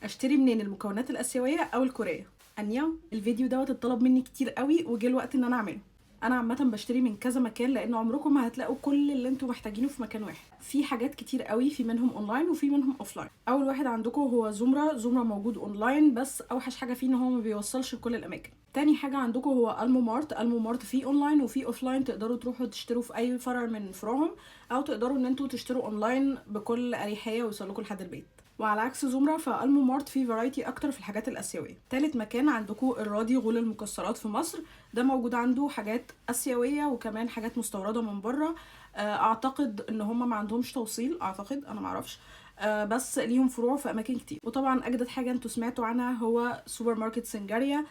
اشتري منين المكونات الاسيوية او الكوريه؟ 안녕. الفيديو دوت اتطلب مني كتير قوي وجه الوقت ان انا اعمله. انا عامة بشتري من كذا مكان لان عمركم ما هتلاقوا كل اللي انتم محتاجينه في مكان واحد. في حاجات كتير قوي، في منهم اونلاين وفي منهم offline. اول واحد عندكم هو زمرة. زمرة موجود اونلاين، بس اوحش حاجة فيه ان هو ما بيوصلش لكل الاماكن. تاني حاجة عندكم هو المو مارت. المو مارت فيه اونلاين وفيه offline، تقدروا تروحوا تشتروا في اي فرع من فروعهم، او تقدروا ان انتوا تشتروا اونلاين بكل اريحية ويوصلكم لحد البيت. وعلى عكس زمرة فالمو مارت فيه variety اكتر في الحاجات الاسيويه. تالت مكان عندكم الراضي، غول المكسرات في مصر. ده موجود عنده حاجات اسيوية وكمان حاجات مستورده من بره. اعتقد ان هم ما عندهمش توصيل، اعتقد، انا معرفش، بس ليهم فروع في اماكن كتير. وطبعا اجدد حاجة انتوا سمعتوا عنها هو سوبر ماركت سنجاريا.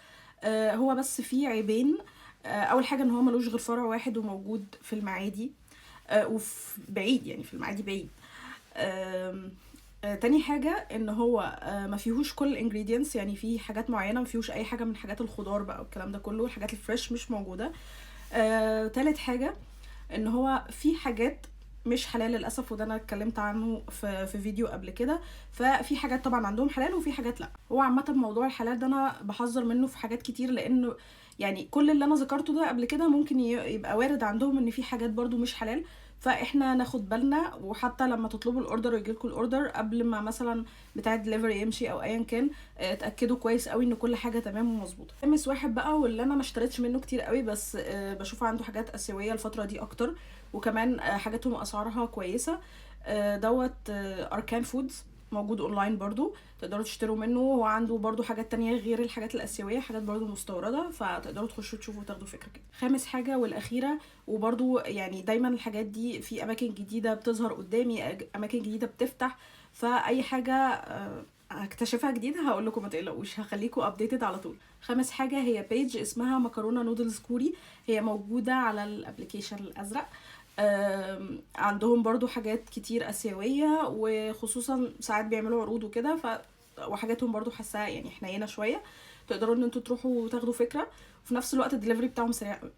هو بس فيه عيبين. اول حاجة ان هو ملوش غير فرع واحد وموجود في المعادي، وفي بعيد، يعني في المعادي بعيد. آم، آه، تاني حاجة ان هو ما فيهوش كل ال ingredients، يعني في حاجات معينة ما فيهوش اي حاجة من حاجات الخضار بقى والكلام ده كله، الحاجات ال fresh مش موجودة. تالت حاجة ان هو في حاجات مش حلال للاسف، وده انا اتكلمت عنه في فيديو قبل كده. ففي حاجات طبعا عندهم حلال وفي حاجات لا. هو عامة موضوع الحلال ده انا بحذر منه في حاجات كتير، لانه يعني كل اللي انا ذكرته ده قبل كده ممكن يبقى وارد عندهم ان في حاجات برضو مش حلال، فاحنا ناخد بالنا. وحتى لما تطلبوا ال order ويجيلكوا ال order قبل ما مثلا بتاع الدليفري يمشي او ايا كان، اتاكدوا كويس قوي ان كل حاجة تمام ومظبوطه. خامس واحد بقى، واللي انا ما اشتريتش منه كتير قوي، بس بشوف عنده حاجات اسيوية الفترة دي اكتر، وكمان حاجاتهم اسعارها كويسه، دوت اركان فودز، موجود اونلاين برضو تقدروا تشتروا منه. هو عنده برضو حاجات تانية غير الحاجات الاسيويه، حاجات برضو مستورده، فتقدروا تخشوا تشوفوا وتاخدوا فكرة كده. خامس حاجة والاخيره، وبرضو يعني دايما الحاجات دي في اماكن جديدة بتظهر قدامي، اماكن جديدة بتفتح، فاي حاجة هكتشفها جديدة هقول لكم، ما تقلقوش، هخليكم updated على طول. خامس حاجة هي page اسمها مكرونه نودلز كوري، هي موجودة على ال application الازرق. عندهم برضو حاجات كتير اسيويه، وخصوصا ساعات بيعملوا عروض وكده، وحاجاتهم برضو حاساها يعني حنينه شويه، تقدروا ان انتوا تروحوا وتاخدوا فكره، وفي نفس الوقت الدليفري بتاعهم سريع قوي.